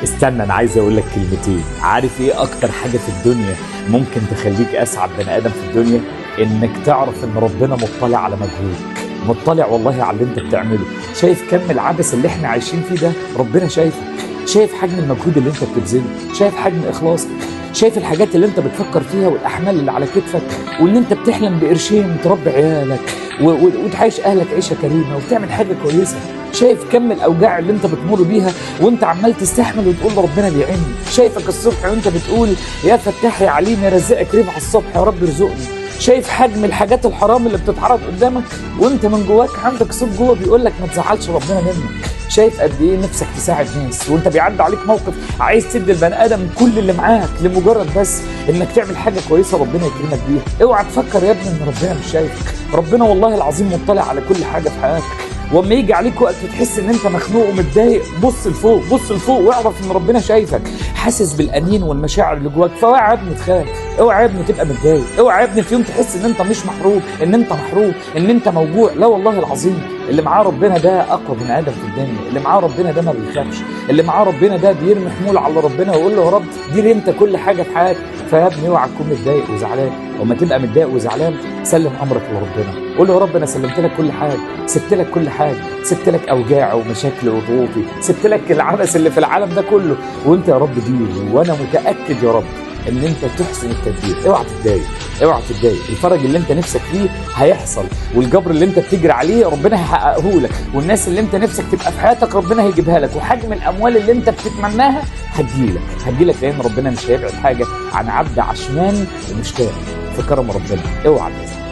استنى، انا عايز اقول لك كلمتين. عارف ايه اكتر حاجة في الدنيا ممكن تخليك اسعد بني ادم في الدنيا؟ انك تعرف ان ربنا مطلع على مجهودك، مطلع والله على اللي انت بتعمله، شايف كم العبث اللي احنا عايشين فيه ده، ربنا شايفك، شايف حجم المجهود اللي انت بتبذله، شايف حجم اخلاصك، شايف الحاجات اللي انت بتفكر فيها والاحمال اللي على كتفك، وان انت بتحلم بقرشين تربي عيالك وتعيش اهلك عيشه كريمة وتعمل حاجة كويسة، شايف كم الاوجاع اللي انت بتمر بيها وانت عمال تستحمل وتقول ربنا بيعيني، شايفك الصبح وانت بتقول يا فتاح يا عليم يا رزاق كريم على الصبح يا رب ارزقني، شايف حجم الحاجات الحرام اللي بتتعرض قدامك وانت من جواك عندك صوت جوه بيقول لك ما تزعلش ربنا منك، شايف قد ايه نفسك تساعد ناس وانت بيعدي عليك موقف عايز تدي البني ادم كل اللي معاك لمجرد بس انك تعمل حاجة كويسة ربنا يكرمك بيها. اوعى تفكر يا ابني ان ربنا مش شايفك، ربنا والله العظيم مطلع على كل حاجة في حياتك. واما يجي عليك وقت تحس ان انت مخنوق ومتضايق، بص لفوق، بص لفوق واعرف ان ربنا شايفك، حاسس بالانين والمشاعر اللي جواك. فاوعى يا ابني تخاف، اوعى يا ابني تبقى متضايق، اوعى يا ابني في يوم تحس ان انت مش محروم، ان انت محروم، ان انت موجوع. لا والله العظيم، اللي معاه ربنا ده اقوى بني ادم في الدنيا، اللي معاه ربنا ده ما بيخافش، اللي معاه ربنا ده بيرمي حمول على ربنا ويقول له يا رب دير انت كل حاجة في حياتك. فيا ابني اوعى تكون متضايق وزعلان، وما تبقى متضايق وزعلان سلم امرك لربنا، قول له يا رب انا سلمت لك كل حاجة، سبت لك كل حاجة، سبت لك اوجاعي ومشاكلي وضغوطي، سبت لك العبث اللي في العالم ده كله، وانت يا رب دير، وانا متاكد يا رب ان انت تحسن التدبير. اوعى تتضايق، اوعى تتضايق، الفرج اللي انت نفسك فيه هيحصل، والجبر اللي انت بتجري عليه ربنا هيحققه لك، والناس اللي انت نفسك تبقى في حياتك ربنا هيجيبها لك، وحجم الاموال اللي انت بتتمناها هتجيلك، هتجيلك، لان ربنا مش هيبعد حاجة عن عبد عشمان ومشتاق في كرم ربنا. اوعى تزعل.